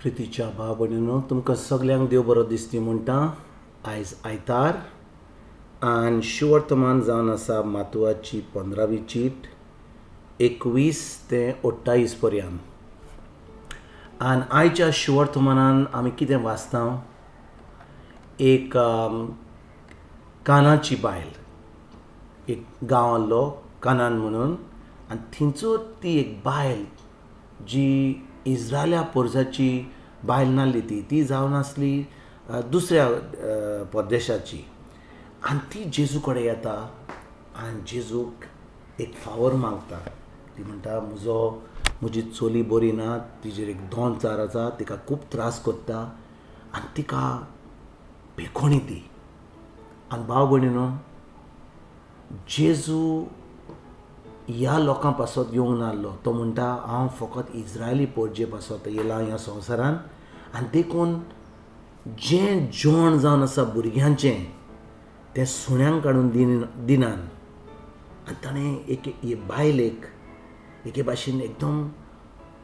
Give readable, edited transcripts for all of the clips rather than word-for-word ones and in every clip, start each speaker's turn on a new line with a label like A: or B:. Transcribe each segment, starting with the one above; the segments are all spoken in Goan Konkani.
A: प्रितीच्या भाव भयणीनो, तुमकां सगल्यांक देव बरो दिसती म्हणटा. आयज आयतार आनी शुवर्तमान जावन आसा मातुवाची 15वी चीट 21 ते 28 पर्यंत. आनी आयच्या शुवर्तमानान आमी कितें वाचता? एक कानाची बायल, एक गांव आहलो कानान म्हणून, आनी थंयचो ती एक बायल जी इज्रायला पोरसाची बायल नासली, ती ती जावन आसली दुसऱ्या परदेशाची. आनी ती जेजू कडेन येता आनी जेजूक एक फावर मागता. ती म्हणटा, म्हजो म्हजी चली बरी ना, तिजेर एक दोन चार आसा, तिका खूब त्रास करता आनी तिका बेकोणी दी. आनी भाव भयणीनो, जेजू ह्या लोकां पासत येवंक नासलो. तो म्हणटा, हांव फकत इज्रायली पोरजे पासत येयला ह्या संवसारान. आनी देखून जें जेवण जावन आसा भुरग्यांचें तें सुण्यांक काडून दिनान. आनी ताणें एक हे बायलेक एके भाशेन एकदम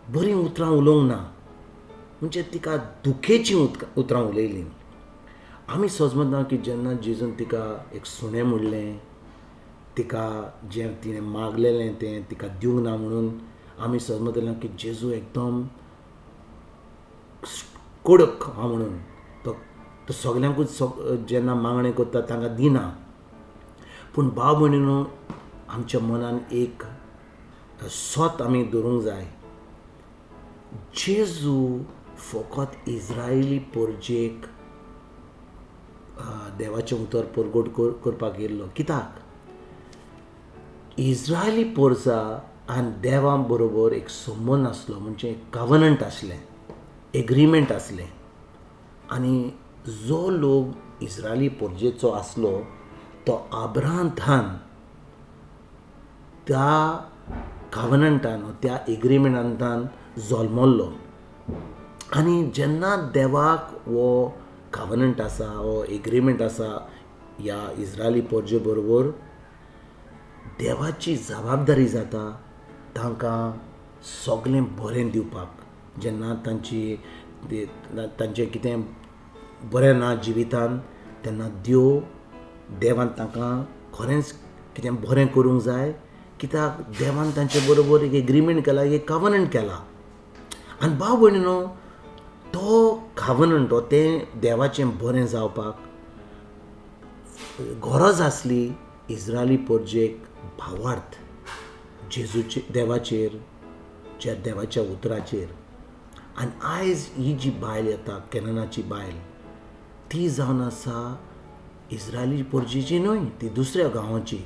A: बरीं उतरां उलोवंक ना, म्हणजे तिका दुखेचीं उतरां उलयलीं. आमी सजमता की जेन्ना जेजून तिका एक सुणें म्हणलें, तिका जें तिणें मागलेलें तें तिका दिवंक ना म्हणून, आमी समजतले की जेजू एकदम कडक आहा म्हणून, तो तो सगल्यांकूच जेन्ना मागणें करता तांकां दिना. पूण भाव भयणीनो, आमच्या मनान एक सत आमी धरूंक जाय. जेजू फकत इज्रायली पोरजेक देवाचें उतर परगट करपाक येयल्लो, कित्याक इज्रायली पोरसा आनी देवा बरोबर एक संबंद आसलो, म्हणजे एक कवनंट आसलें, एग्रीमेंट आसलें. आनी जो लोक इज्रायली पोरजेचो आसलो तो आब्रांथान त्या कवनंटान, त्या एग्रीमेंटान जल्मल्लो. आनी जेन्ना देवाक हो कवनंट आसा, हो एग्रीमेंट आसा ह्या इज्रायली पोरजे बरोबर, देवाची जबाबदारी जाता तांकां सगळें बरें दिवपाक. जेन्ना तांची तांचें कितें बरें ना जिवितान, तेन्ना देव देवान तांकां खरेंच कितें बरें करूंक जाय, कित्याक देवान तांचे बरोबर एक एग्रीमेंट केला, एक कवनंट केला. आनी भाव भयणीनो, तो कवनंट हो तें देवाचें बरें जावपाक गरज आसली इज्रायली पोरजेक भावार्थ जेजूचे देवाचेर, ज्या देवाच्या उतराचेर. आनी आयज ही जी बायल येता, केननाची बायल, ती जावन आसा इज्रायली पोरजेची न्हय, ती दुसऱ्या गांवाची.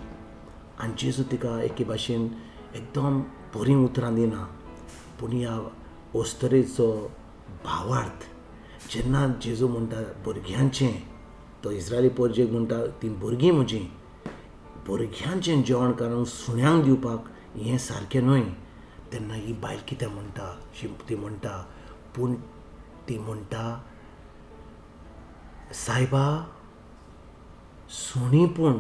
A: आनी जेजू तिका एके भाशेन एकदम बरीं उतरां दिना. पूण ह्या अस्तरेचो भावार्थ जेन्ना जेजू म्हणटा भुरग्यांचें, तो इज्रायली पोरजेक म्हणटा, तीं भुरगीं म्हजीं, भुरग्यांचें जेवण काडून सुण्यांक दिवपाक हें सारकें न्हय. तेन्ना ही बायल कितें म्हणटा? ती म्हणटा, पूण ती म्हणटा, सायबा, सुणीं पूण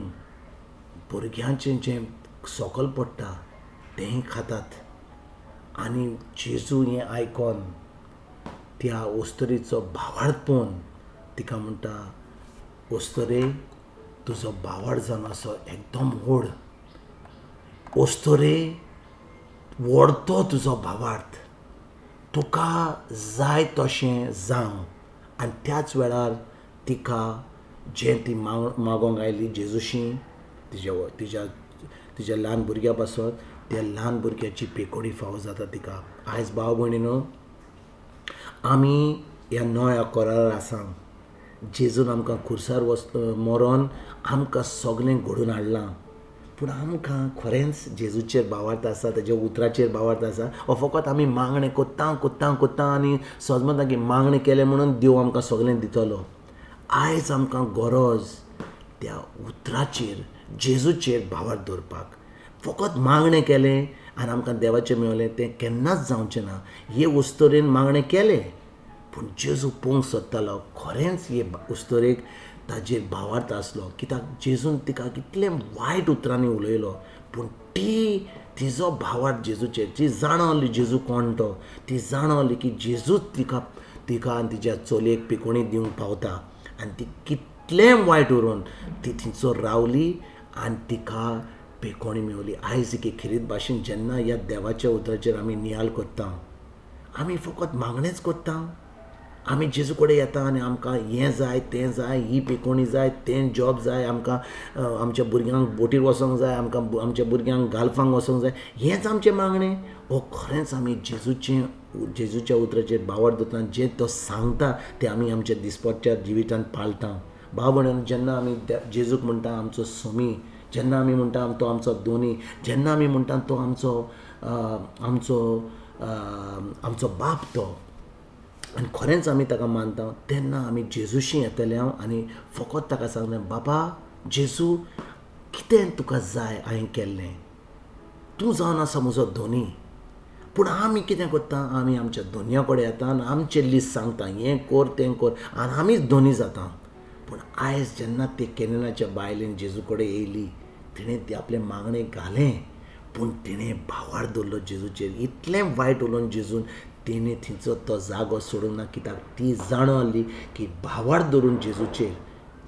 A: भुरग्यांचें जें सोकल पडटा तेंय खातात. आनी जेजू हें आयकोन त्या अस्तुरेचो भावार्थ पळोवन तिका म्हणटा, अस्तुरे, तुजो भावार्थ जावन आसा एकदम व्हड. अस्तुरे, व्हड तो तुजो भावार्थ, तुका जाय तशें जावं. आनी त्याच वेळार तिका जें ती मागोंक आयली जेजूशी, तिज्या तिज्या तिज्या ल्हान भुरग्या पासत, त्या ल्हान भुरग्याची पेकोडी फावो जाता तिका. आयज भाव भयणीनो, आमी ह्या नव्या करार आसा. जेजून आमकां खुर्सार मरोन आमकां सगळें घडोवन हाडलां. पूण आमकां खरेंच जेजूचेर भावार्थ आसा, तेज्या उतराचेर भावार्थ आसा, हो फकत आमी मागणें कोत्ता कोत्ता कोत्ता आनी समजता की मागणें केलें म्हणून देव आमकां सगळें दितलो. आयज आमकां गरज त्या उतराचेर, जेजूचेर भावार्थ दवरपाक. फकत मागणें केलें आनी आमकां देवाचें मेवलें, तें केन्नाच जावचें ना. हे अस्तुरेन मागणें केलें, पूण जेजू पळोवंक सोदतालो खरेंच हे अस्तुरेक ताजेर भावार्थ आसलो, कित्याक जेजून तिका कितलें वायट उतरांनी उलयलो, पूण ती तिजो भावार्थ जेजूचेर, ती जाणवली जेजू कोण तो, ती जाणवली की जेजूच तिका तिका आनी तिच्या चलयेक पिकोणी दिवंक पावता आनी ती कितलें वायट उरून ती थंयसर रावली आनी तिका पिकोणी मेवली. आयज एके खेरीत भाशेन जेन्ना ह्या देवाच्या उतराचेर आमी नियाळ करता, आमी फकत मागणेंच करता. आमी जेजू कडेन येता आनी आमकां हें जाय, तें जाय, ही पिकोणी जाय, तें जॉब जाय, आमकां आमच्या भुरग्यांक बोटीर वचोंक जाय, आमकां आमच्या भुरग्यांक गाल्फांक वचोंक जाय, हेंच आमचें मागणें. हो खरेंच आमी जेजूच्या उतराचेर भावार्थ दवरता, जें तो सांगता तें आमी आमच्या दिसपट्ट्या जिवितांत पाळटा. भाव भयणांनो, जेन्ना आमी जेजूक म्हणटा आमचो सोमी, जेन्ना आमी म्हणटा तो आमचो दोनी, जेन्ना आमी म्हणटा तो आमचो आमचो आमचो बाप तो, आनी खरेंच आमी ताका मानता, तेन्ना आमी जेजूशी येतले हांव आनी फकत ताका सांगलें, बाबा जेजू, कितें तुका जाय हांवें केल्लें, तूं जावन आसा म्हजो धनी. पूण आमी कितें करता, आमी आमच्या धनया कडेन येता आनी आमचें लिस्ट सांगता, हें कर तें कर, आनी आमीच धनी जाता. पूण आयज जेन्ना ते केनेनाच्या बायलेन जेजू कडेन येयली, तिणें ती आपलें मागणें घालें, पूण तिणें भावार्थ दवरलो जेजूचेर. इतलें वायट उलोवन जेजून तिणें थंयचो तो जागो सोडूंक ना, कित्याक ती जाणा आसली की भावार्थ धरून जेजूचेर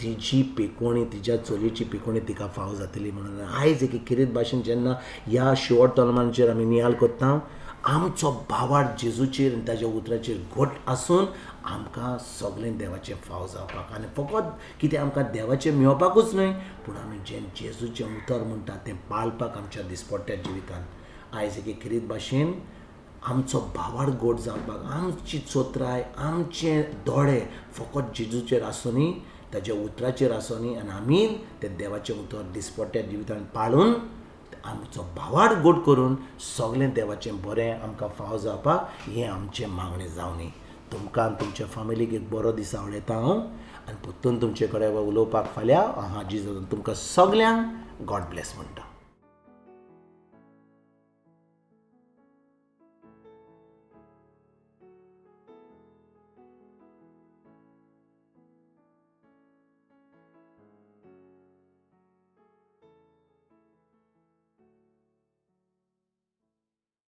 A: तिजी पिकोणी, तिज्या चलयेची पिकोणी तिका फावो जातली म्हणून. आयज एके खेरीत भाशेन जेन्ना ह्या शिवट तोलमांचेर आमी नियाळ करता, आमचो भावार्थ जेजूचेर आनी ताज्या उतराचेर घट आसून आमकां सगळें देवाचें फावो जावपाक, आनी फकत कितें आमकां देवाचें मेळपाकूच न्हय, पूण आमी जें जेजूचें उतर म्हणटा तें पाळपाक आमच्या दिसपट्ट्या जिवितांत. आयज एके खेरीत भाशेन आमचो भावार्थ घट जावपाक, आमची चोत्राय, आमचे दोळे फकत जेजूचेर आसूनी, ताज्या उतराचेर आसूनी, आनी आमी तें देवाचें उतर दिसपट्ट्या जिवितांत पाळून आमचो भावार्थ घट करून सगळें देवाचें बरें आमकां फावो जावपाक हें आमचें मागणें जावनी. तुमकां आनी तुमच्या फामिलीक एक बरो दीस आवडयता हांव, आनी परतून तुमचे कडेन उलोवपाक फाल्यां हांव हाजीर जाता. तुमकां सगल्यांक गॉड ब्लेस म्हणटा.